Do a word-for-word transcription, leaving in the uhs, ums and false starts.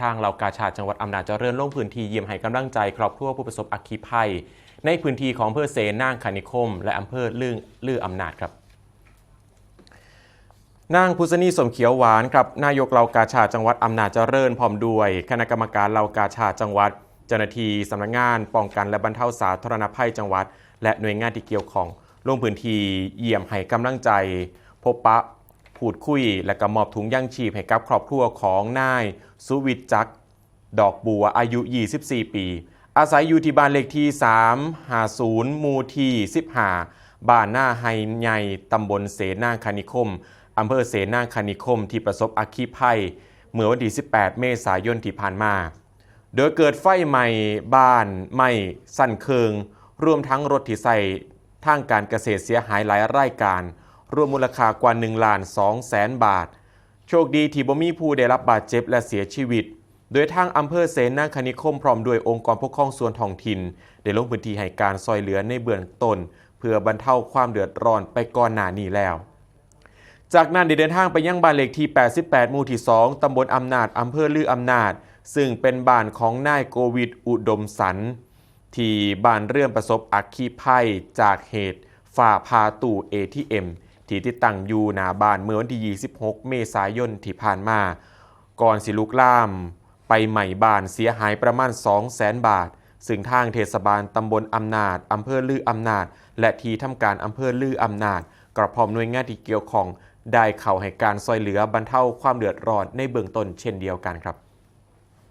างเหล่ากาชาดจังหวัดอำนาจเจริญลงพื้นที่เยี่ยมให้กำลังใจครอบครัวผู้ประสบอัคคีภัย ในพื้นที่ของอำเภอเสนางคณิคม และอำเภอลือลืออำนาจครับ นางพุษณีสมเขียวหวานครับ นายกเหล่ากาชาดจังหวัดอำนาจเจริญ พร้อมด้วยคณะกรรมการเหล่ากาชาดจังหวัด เจ้าหน้าที่สำนักงานป้องกันและบรรเทาสาธารณภัยจังหวัด และหน่วยงานที่เกี่ยวข้อง ลงพื้นที่เยี่ยมให้กำลังใจ พบปะพูดคุย และก็มอบถุงยางชีพให้กับครอบครัวของนายสุวิทย์จักรดอกบัว อายุ ยี่สิบสี่ ปี อาศัยอยู่ที่บ้านเลขที่ สามห้าศูนย์ หมู่ที่ สิบห้า บ้านนาไฮใหญ่ ตำบลเสนางคณิคม อำเภอเสนางคณิคม ที่ประสบอัคคีภัย เมื่อวันที่ สิบแปด เมษายนที่ผ่านมา โดยเกิดไฟไหม้บ้านไม้สั้นเคิง รวมทั้งรถที่ใช้ทางการเกษตรเสียหายหลายรายการ รวมมูลค่ากว่า หนึ่งล้านสองแสน บาท โชคดีที่บ่มีผู้ได้รับบาดเจ็บและเสียชีวิต โดยทางอำเภอเสนางคณิคมพร้อมด้วยองค์กรปกครองส่วนท้องถิ่น ได้ลงพื้นที่ให้การช่วยเหลือในเบื้องต้น เพื่อบรรเทาความเดือดร้อนไปก่อนหน้านี้แล้ว จากนั้นได้เดินทางไปยังบ้านเลขที่ แปดสิบแปด หมู่ที่ สอง ตำบลอำนาจ อำเภอลืออำนาจ ซึ่งเป็นบ้านของนายโกวิทอุดมสัน ที่บ้านเรือนประสบอัคคีภัยจากเหตุฟ้าผ่าตู้ เอทีเอ็ม ที่ติดตั้งอยู่หน้าบ้านเมื่อวันที่ ยี่สิบหก เมษายนที่ผ่านมา ก่อนสิลุกลามไปไหม้บ้านเสียหายประมาณ สองแสน บาท ซึ่งทางเทศบาลตำบลอำนาจ อำเภอลืออำนาจ และที่ทำการอำเภอลืออำนาจ กระพร้อมหน่วยงานที่เกี่ยวข้อง ได้เข้าให้การช่วยเหลือบรรเทาความเดือดร้อนในเบื้องต้นเช่นเดียวกันครับ